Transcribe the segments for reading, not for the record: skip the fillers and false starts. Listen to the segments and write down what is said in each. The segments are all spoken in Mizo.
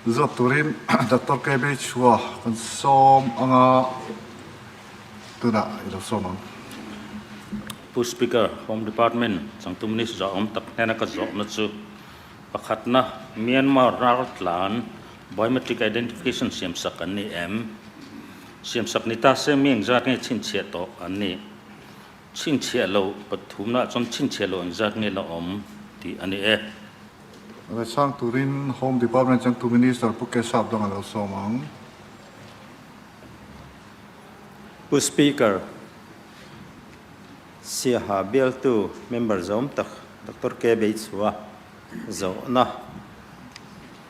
Zawt turin Doctor KB Chua kan sawm anga tunah i lo sawm ang. Pu Speaker, Home Department changtu Minister awm tak hnena ka zawhna chu pakhatna Myanmar raltlan biometric identification siamsak an ni em? Siamsak ni ta se mi engzat nge chhinchhiah tawh an nih? Chhinchhiah loh pathumna ah chuan chhinchhiah loh engzat nge la awm tih a ni e. Rechang turin Home Department changtu Minister Pu Keshav dang a lo sawm ang. Pu Speaker, Siaha bialtu member zawm tak Doctor K. Beichhua zawhna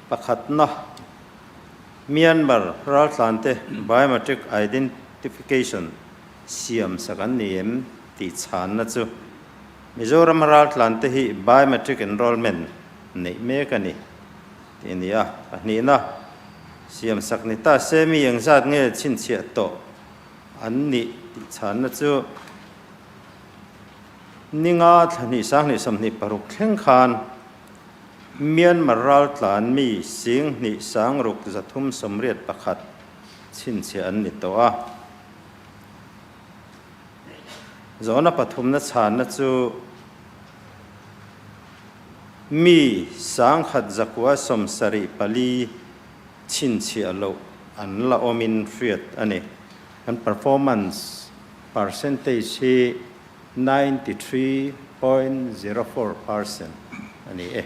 pakhatna Myanmar raltlante biometric identification siam sak an ni em tih chhanna chu Mizoram raltlan te hi biometric enrollment neih mek a ni tih a ni a. Pahnihna, siamsak ni ta se mi engzat nge chhinchhiah tawh an nih tih chhanna chu ninga thlahnih sanghnih 26 thleng khan Myanmar raltlan mi 10 6 381 chhinchhiah an ni tawh a. Zawhna pathumna chhanna chu mi 1174 chhinchhiah loh an la awmin hriat a ni. Kan performance percentage hi 93.04% a ni e.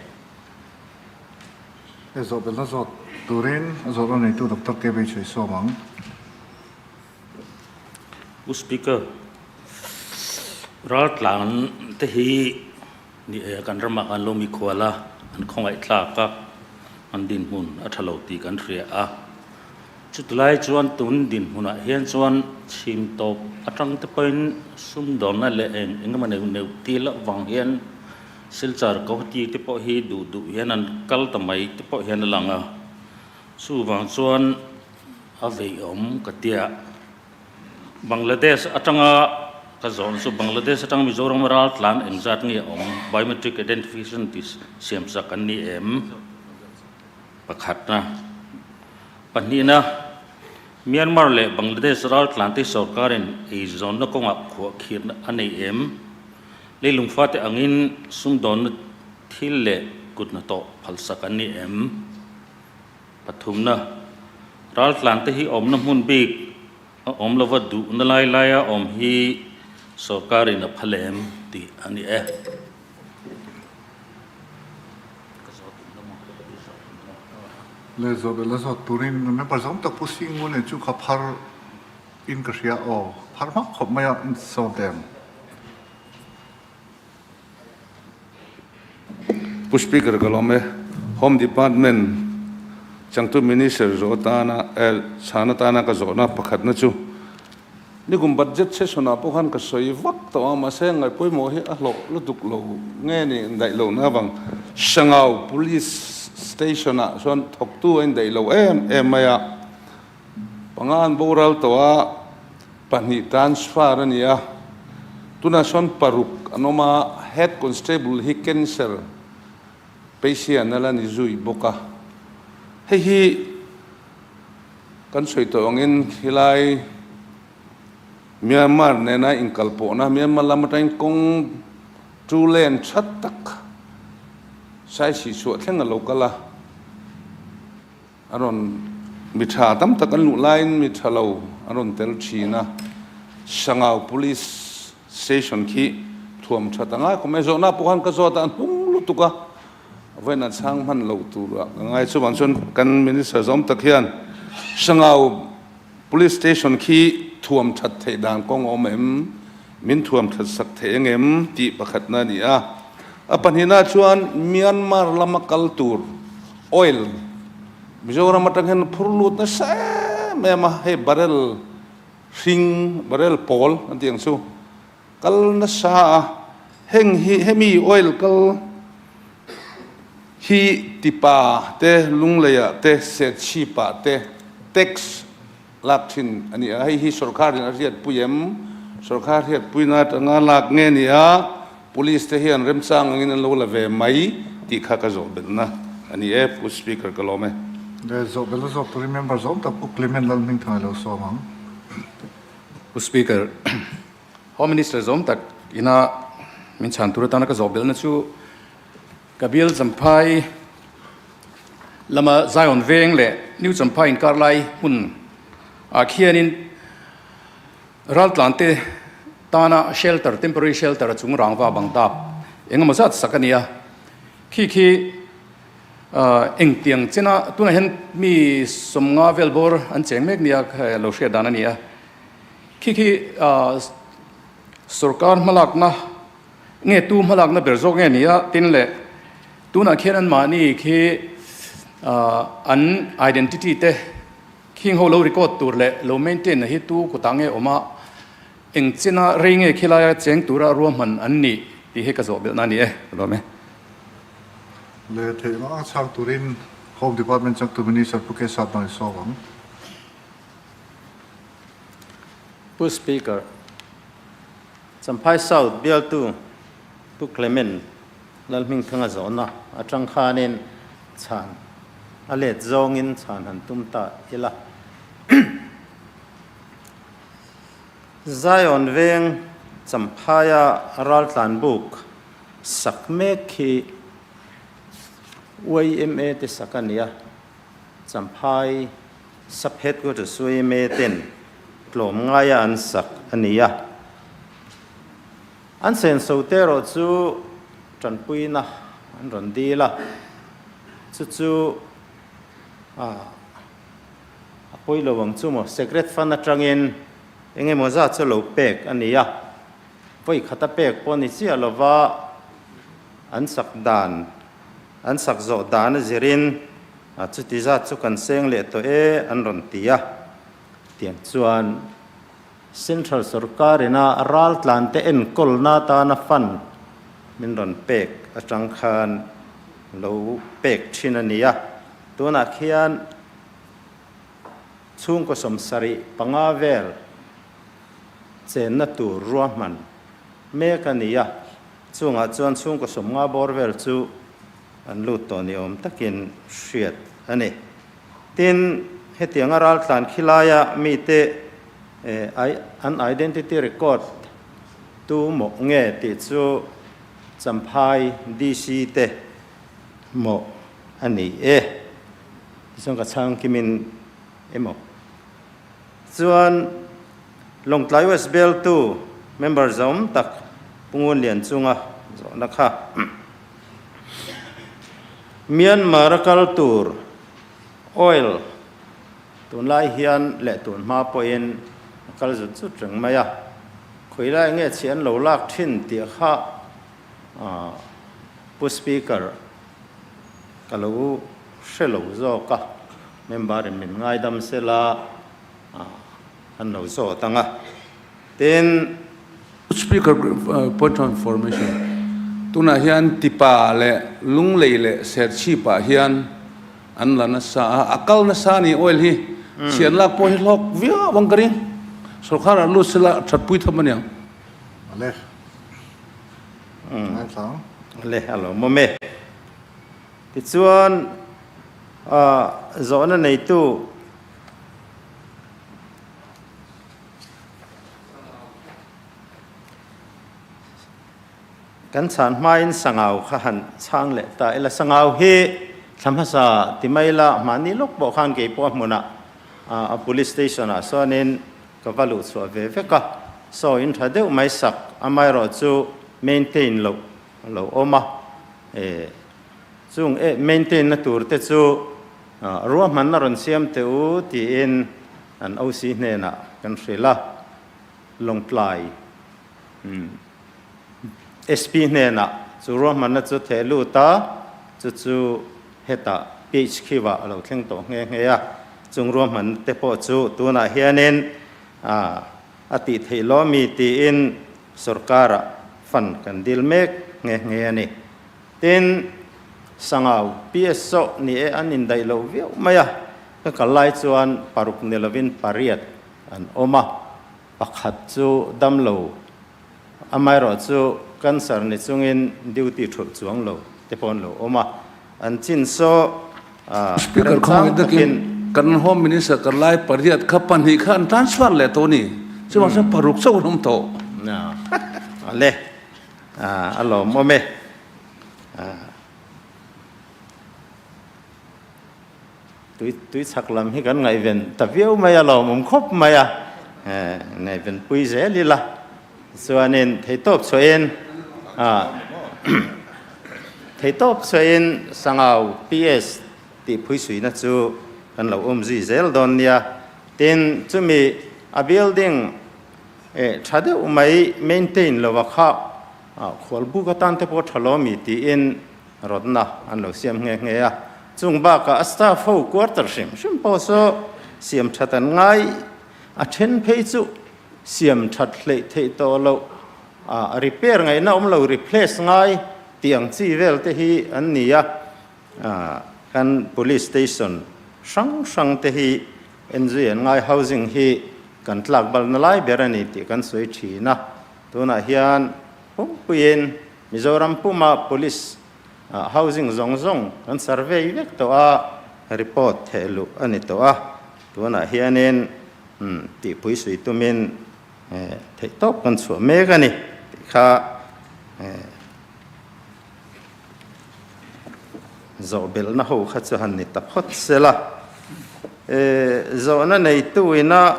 He zawhbelhna zawt turin a zawhna neitu Doctor KB Chhuisawm ang. Pu Speaker, raltlan te hi ni e kan ramah kan lo mikhual a, an khawngaih tlak a, an dinhmun a tha lo tih kan hria a. Chutilai chuan tun dinhmunah hian chuan chhim tawp atang te pawhin sumdawnna leh eng eng emaw neuh neuh til avang hian Silchar Guwahati te pawh hi duh duh hian an kal ta mai te pawh hian a lang a. Chuvang chuan A veiawm ka tia. Bangladesh atanga ka zawn chu Bangladesh atanga Mizoram raltlan engzat nge awm biometric identification tih siamsak an ni em? Pakhatna. Pahnihna, Myanmar leh Bangladesh raltlan te sorkarin eizawnna kawngah khuahkhirna a nei em? Leilung fate angin sumdawnna thil leh kuthnathawh phalsak an ni em? Pathumna, raltlante hi awmna hmun bik a awm lova duhna lai laia awm hi sorkarin a phal em tih a ni e. Le zawh belh a zawt turin member zawng tak Pu Singmu nen chu kha phar in ka hria aw, phar hmak khawp mai a in sawm teh ang. Pu Speaker ka lawm e. Home Department changtu Minister zawh atana eh chhan atana ka zawhna pakhatna chu nikum budget session ah pawh khan ka sawi vak tawh a, mahse ngaihpawimawh hi a hlawh lutuk lo nge ni indaih lohna avang Sangau Police Station ah chuan thawktu a indaih lo em em mai a, panga an boral tawh a. Pahnih transfer a ni a, tunah sawn paruk an awm a, Head Constable hi cancer patient a la ni zui bawk a. Hei hi kan sawi tawh angin khilai Myanmar nena inkalpawhna, Myanmar lam atangin kawng two lane tha tak Saisih chhuah thleng a lo kal a. A rawn mi tha tam tak an luh laiin mi tha lo a rawn tel thin a, Sangau Police Station khi thuam tha ta ngai khawp mai. Zawhna pawh khan ka zawt a, a hnung lutuk a, vawiin a chhang hman lo turah ka ngai. Chuvang chuan kan Minister zawm tak hian Sangau Police Station khi thuam that theih dan kawng a awm em? Min thuam that sak thei engem? tih pakhatna a ni a. A pahnihna chuan Myanmar lama kal tur oil Mizoram atang hian phur lut nasa em em a, hei barrel hring, barrel pawl an tih ang chu kal nasa a, heng hi hemi oil kal hi tipa te, Lungleiah te, Serchhipah te tax lak thin a ni a, hei hi sorkarin a hriatpui em? Sorkar hriatpuina atanga lak nge ni a, police te hian remchang angin an lo la ve mai tih kha ka zawh belhna a ni e, Pu Speaker ka lawm e. Le zawh belh a zawk turin member zawm tak Pu Clement Lalhmingthanga lo sawm ang. Pu Speaker, Home Minister zawm tak ina min chhan tur atana ka zawh belhna chu ka bial Champhai lama Zion Veng leh New Champhai inkar lai hmun ah khianin Raltlante tana shelter, temporary shelter a chung rangva bang dap engemaw zat sak a ni a. Khi khi engtiang chena tunah hian mi sawmnga vel bawr an cheng mek nia lo hriat dan a ni a. Khi khi sorkar hmalakna nge tu hmalakna ber zawk nge ni a tin leh tunah khian anmahni khi an identity te Khing ho lo record tur leh lo maintain na hi tu kutah nge awm a, eng china rei nge khilaia cheng tura ruahman an nih tih hi ka zawh belhna a ni e, ka lawm e. Leh theihna a chhang turin Home Department changtu Minister Pu Keshav Nawi sawm ang. Pu Speaker, Champhai South bialtu Pu Clement Lalhmingthanga zawhna atang khanin chhan a let zawngin chhan han tum ta ila. Zion veng Champhaia raltlan buk sak mek khi yma te sak a ni a, Champhai Sub Headquarters yma ten tlawm ngaia an sak a ni a. An senso te erawh chu tanpuina an rawn dil a, chu chu a pawi lo ang chu maw, Secret Fund atangin eng emaw zat chu lo pek a ni a, vawi khata pek pawh ni chiah lova an sak dan, an sak zawh dan a zirin chuti zat chu kan seng leh tawh e an rawn ti a, tiang chuan. Central sorkarina raltlante enkawlna atana fund min rawn pek atang khan lo pek thin a ni a. Tunah khian chhungkaw 75 vel chenna tur ruahman mek a ni a. Chungah chuan chhungkaw 50 bawr vel chu an lut tawh ni awm takin hriat a ni. Tin, hetianga raltlan khilaia mite an identity record tu mawh nge tih chu Champhai DC te mawh a ni e. Tichuan ka chhang kimin emaw. Chuan Lawngtlai West Bialtu member zawm tak Pu Ngunlian chunga zawhna kha. Myanmar a kal tur oil tunlai hian leh tun hma pawhin a kal zut zut reng mai a, khawilai nge chhi an lo lak thin tih kha Pu Speaker ka lo hre lo zawk a, member in min ngaidam sela an lo zawt ang a, tin. Speaker point of information, tunah hian Tipa leh Lunglei leh Serchhip ah hian an la nasa a, a kal nasa a ni oil hi, chhian lak pawh hi hlawk viau ang ka ring, sorkar ah lut sela thatpui tham a niang. Ale. Ngaithla ang. Ale, a lo mawm e. Tichuan, zawhna neitu. Kan chhan hmain sangau kha han chhang leh ta ila. Sangau hi thla hmasa ti mai la, mahni lawk pawh khan kei pawh a hmunah a police station ah chuanin ka va luh chhuah ve vek a. Saw in tha deuh mai sak, amaherawh chu maintain loh a lo awm a. Chung maintain na tur te chu ruahmanna rawn siam teh u tiin an OC hnenah kan hrilh a, Lawngtlai SP hnenah chu ruahmanna chu theh lut a, chu chu hetah PHQ ah a lo thleng tawh nghe nghe a, chung ruahmanna te pawh chu tunah hianin a tih theih lo ami tiin sorkarah fund kan dil mek nghe nghe a ni. Tin, Sangau PS zawh ni e an indaih loh viau mai a, ka kal lai chuan paruk ni lovin pariat an awm a, pakhat chu damlo, amaherawh chu cancer ni chungin duty thulh chuang lo te pawh an lo awm a, an chin saw Speaker remchang khawngaih takin takin. Kan Home Minister ka lai pariat kha pahnih kha an transfer leh tawh a ni. Chuvang chuan paruk chauh an awm tawh. Ale, a lawmawm e. Tui tui chhak lam hi kan ngaihven ta viau mai a, lawmawm khawp mai a, ngaihven pui zel ila chuanin theitawp chhuahin theitawp chhuahin Sangau PS tih phuisuina chu kan lo awm zui zel dawn nia. Tin, chumi a building tha deuh mai maintain lova kha khualbuk atan te pawh tha lawmi tiin rawtna an lo siam nghe nghe a. Chung bakah a staff ho quarter hrim hrim pawh saw siam that an ngai, a then phei chu siam that hleih theih tawh loh, a repair ngaihna awm lo replace ngai tih ang chi vel te hi an ni a. Kan police station hrang hrang te hi enzui an ngai, housing hi kan tlak balna lai ber a ni tih kan sawi thin a. Tunah hian pumpuiin Mizoram puma Police housing zawng zawng kan survey vek tawh a, report theh luh a ni tawh a, tunah hianin tihpui sui tumin theihtawp kan chhuah mek a ni tih kha zawhbelhna ho kha chu han ni ta phawt sela. Zawhna neitu ina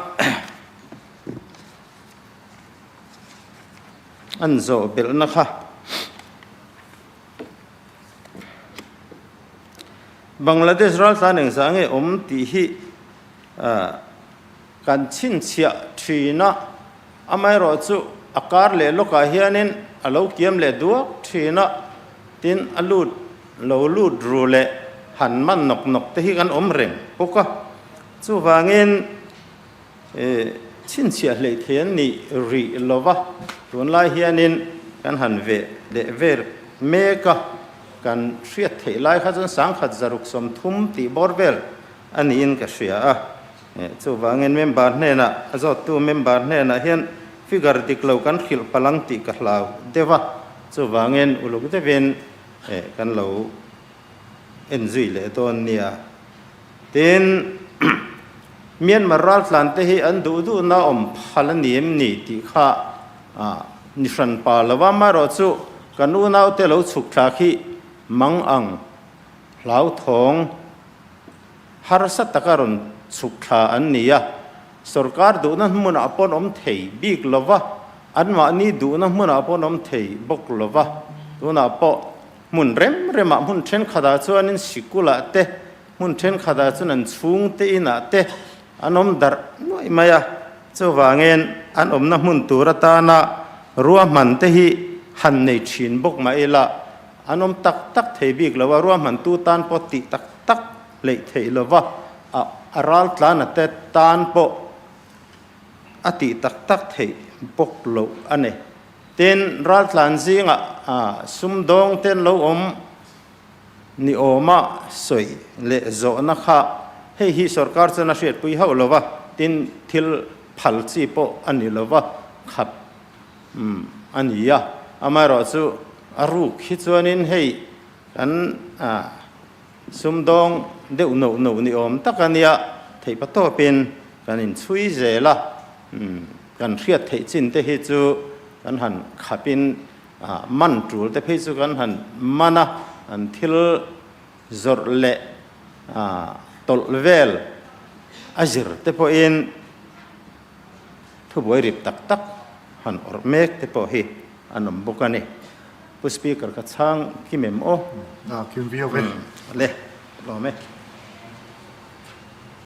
An zawh belhna kha Bangladesh raltlan engzah nge awm tih hi kan chhinchhiah thin a, amaherawh chu a kar leh lawkah hianin a lo kiam leh duak thin a, tin a lut lo lut ru leh han man nawk nawk te hi kan awm reng bawk a, chuvangin Chhinchhiah hleih thei an nih rih lo va, tunlai hianin kan han veh leh vel mek a, kan hriat theih lai kha chuan sangkhat zaruk 30 tih bawr vel a niin ka hria a. Chuvangin member hnenah, a zawttu member hnenah hian figure dik lo kan hrilh palh ang tih ka hlau deuh a, chuvangin uluk deuhin kan lo en zui leh dawn nia. Tin, Myanmar raltlan te hi an duh duhna awm phal a ni em ni tih kha ni hran pa lo a, amaherawhchu kan unaute lo chhuk thla khi mang ang hlauthawng harsa taka rawn chhuk thla an ni a, sorkar duhna hmunah pawn awm thei bik lo va, anmahni duhna hmunah pawn awm thei bawk lo va, tunah pawh Hmun rem remah hmun thenkhatah chuanin sikulah te, hmun thenkhatah chuan an chhungte inah te an awm darh nuaih mai a. Chuvangin an awmna hmun tur atana ruahman te hi han nei thin bawk mah ila an awm tak tak thei bik lo a, ruahmantu tan pawh tih tak tak hleih theih lova a raltlana te tan pawh a tih tak tak theih bawk loh a ni. Tin, raltlan zingah sumdawng te an lo awm ni awma sawi leh zawhna kha hei hi sorkar chuan a hriatpui hauh lo va, tin thil phal chi pawh a ni lo va, khap a ni a. Amaherawhchu a ruk hi chuanin hei kan sumdawng deuh noh noh ni awm tak a nia, theihpatawpin kan inchhui zel a. Kan hriat theih chin te hi chu kan han khapin man tul te phei chu kan han man a, an thil zawrh leh tawlh vel a zir te pawhin thubuai rip tak tak han awrh mek te pawh hi an awm bawk a ni. Pu Speaker ka chhang kim em aw? Kim viau e. Le, lawm e.